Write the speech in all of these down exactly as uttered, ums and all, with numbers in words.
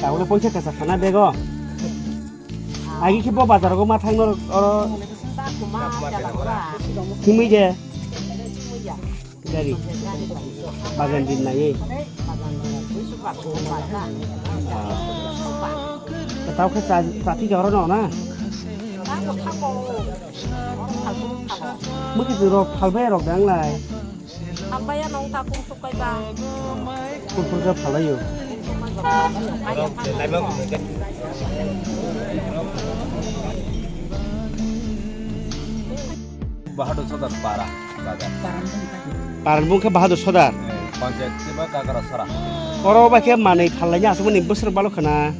Tabole poisa kasa khana bego. Agi khe bo bazar go ma thang nor oro. Himui je. Gari. Bagan din nai. Tau khe cha, cha phi ka oro no na. Mui khe rok phalbai rok dang lai. Abaya nong takung sukai ba. Kurkur khe phalaio. Bahadur Sodar para, bagan. Paran bung khe Bahadur Sodar. Eh, panchayat khe ba Kakara Sara. Oro ba khe manwi phallaina aswkmani bwswk balo khana.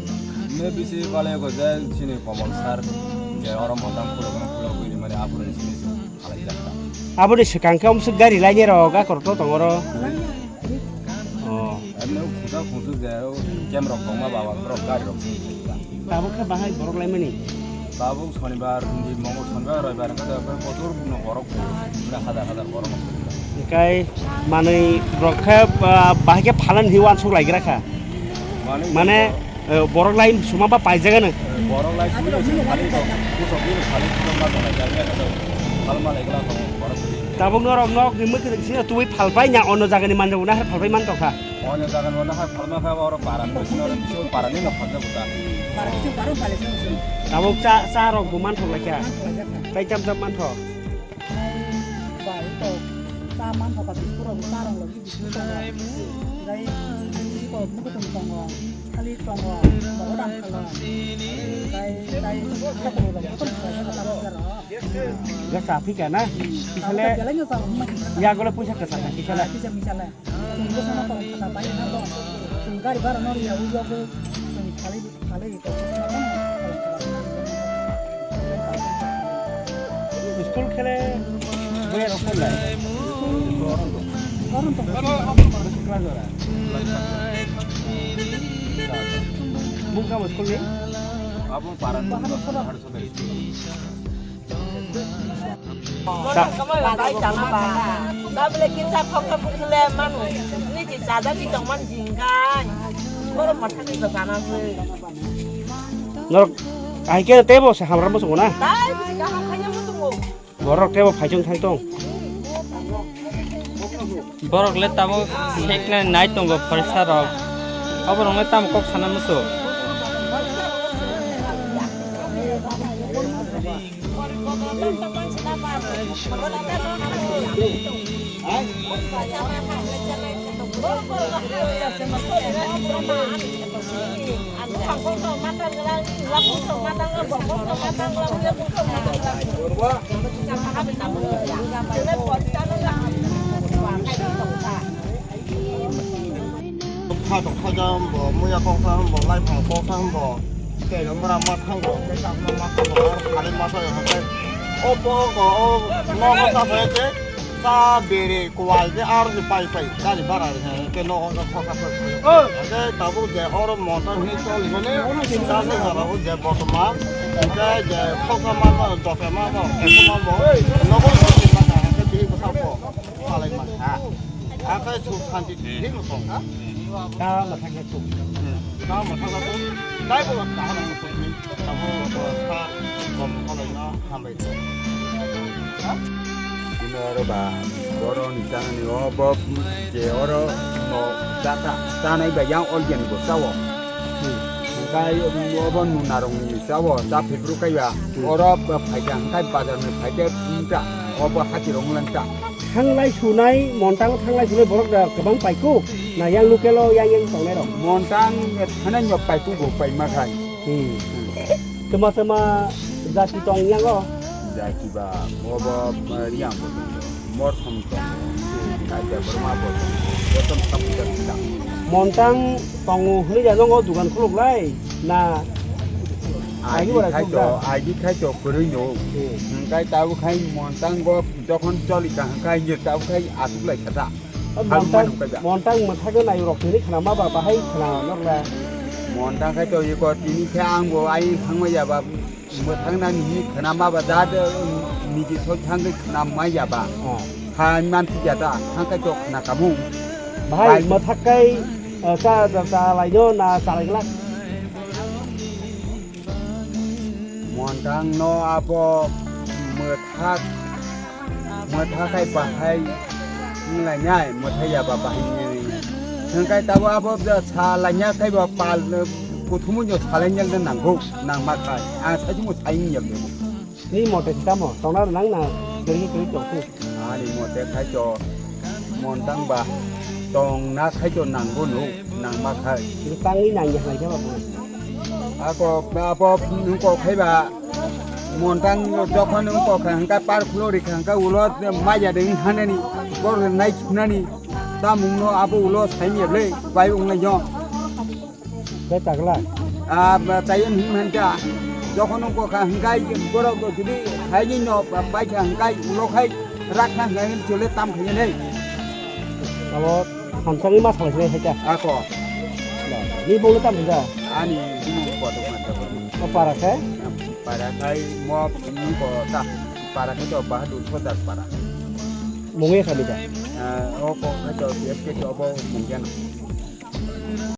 Ne bisi bale ko je chini Komol sir, je oro montang phulo kono phulo bini mane aphulo ni sini. Aboni swkang khe omswk gari lainai rok a korokto tongo oro. Oh. Emne khusa khusu je o camp rok tongma baba borok gari rok. Tabuk khe bahai borok laimani. Tabuk Shonibar, hindi Mongol, Shonibar, Roibar hwnkhe tabuk kotor no borok, mane hazar hazar borok. Hikai manwi rok khe, ah, bahai khe phalan hi wansuk laigra kha. Manwi mane, borok. Eh, borok lai suma ba paijak ano. Borok lai suma suma khali to, pusok bini khali pusok ma tongnai jagwi ano to. Phalma lai gla tongo borok bini. Tabuk norok nok ni mwkhwtwng sino tubui phalpai na ono jagani manjak na hai phalpai man tongkha. Ono jagani ono hai phalma kha oro paran no sino bisu paran ni no phalja buta. Paran bisu paran phalai sino sino. Tabuk cha, cha rok bo man thok lai kha. Man thok lai kha. Tai cham cham man thok. Bai to cha man thok ka biskut rok cha rong lo. Tei tei kok mwkhwtwng tongo, thali tongo, mogo dam khala. Tei tei khatung rok khatung khlai kha tamo jaro. Ga sa phi ka na? Tamo Kisale. Belai no sa. Ya gole puisa ka sa kisale. Kisa misale. Chwng bwsano tong kha bai na tong. Chwng gari bara no ya u ya chwng thali. School khele boya rok phone lai. Class ora. Bung kamo school ni? Abo paran. Tabole kinsa khoksa bukhule manu. Niji chajagwi tongmani jingkai. Borok mwthangwi bo chana se. Norok hai khe teibo se hamra muchungo na? Tai bisi kaham khaina muchungo. Borok teibo phaitong thaitong. Borok le tabuk seknai nai tongo pharsa rok. Oborok le tamo kok sana muchung. Kha tong kha jang bo, muya kok sa bo, lai phang kok sa bo, tei no mura ma thang bo, tei tak no ma thang bo, ar khali ma sa yo tei. O po ko, o no ko sa phe tei, sa bere kwai tei ar ni pai pai, gari bara ni hai, tei no ko kok sa phe. Tei tabuk je oro motor hini choli mani, sa se jara o je bortoman, tei je kok sa ma no, dos ma no, ek ma no, no ko sa ma ka, tei bi ko sa bo. Palai man ha. Akai su santi thik no tong ha. Ta ma thang ya su. Hmm. Ta ma thang ya su. Dai bo ta ha no su ni. Ta bo sa kom palai no hambai. Ha? Ino oro ba boro ni chang ni o bo je oro no ta ta ta nai ba yang ol gen bo sa o. Hmm. Kai o bo nu narong ni sa o ta phibru kai ba. Hmm. Oro ba phai ka kai bazar ni phai ke ta o bo hati rong lang ta. Thanglai sunai, montang thanglai sunai borok da kwbang paikuk, na yang local o yang yang tongnai rok? Montang thanai nyok paikuk bo paima khai. Hmm. Twma twma jati tong yang o? Jati ba, mo bo, eh, Riang bo tongo, Morsom tongo, Kaita Borma bo tongo, Gotom Sapuja tongo. Montang tongo hwnwi da nongo dugan khuluk lai na? Agi agi ora khai to, sukda? Agi khai to kwrwi no. Hmm. Hwnkhe tabuk khai montang go Jokhon choli ka hwnkhe nini tabuk khai aswk lai kha ta. O hal montang, mano kaiba. Montang mwthagwi nairok tini khna ma ba bahai khna nokla. Montang khai to iko tini khe ang bo ai thangma ya ba mwthang nani hini khna ma ba da de, um, niji soi thangwi khna ma ya ba. Oh. Hai man ti ya ta thang khai to khna kamung. Bahai, bahai mwthak kai, eh, cha, cha, cha lai no na cha lai glak? Montang no abo mwthak, mwthak kai bahai wng lai nai, mwthai ya ba bahai wng lai nai. Hwng kai tabo abo sa lai nya kai ba pal, eh, kuthumui no sa lai nya nang go, nang ma khai. Ang sa chungo sai wng ya. Ni mote si tamo, tongna rwnang na kwrwi kwrwi tong khe. Ani mote khai to, Montang ba tongna khai to nanggo no, nangma khai. Ni tangwi nang ya lai jaba bo. Ako, apo nungko khai ba, Montang jokhon nungko khai hangka par khulo ri khai hangka ulo maya de hanani, bor nai khunani, tamung no abo ulo sai mi ble, bai ung lai jong. Tei tagla? Ah, ba, tayo him hanja. Jokhon ko kha hingkai borok jodi khaini no ba, bai kha hingkai ulo khai rak kha hingkai chole tam khaini nei. Abo hamsani ma salai sinai haita. Ako. Ni bongni tam hinja? Ani bumung ko to ma to. O para khe? Para khai mo bumung ko ta. Para khe to Bahadur Sodar para. Mungwi kha ni da? Ah, o ko kha to S K to bo mungyan.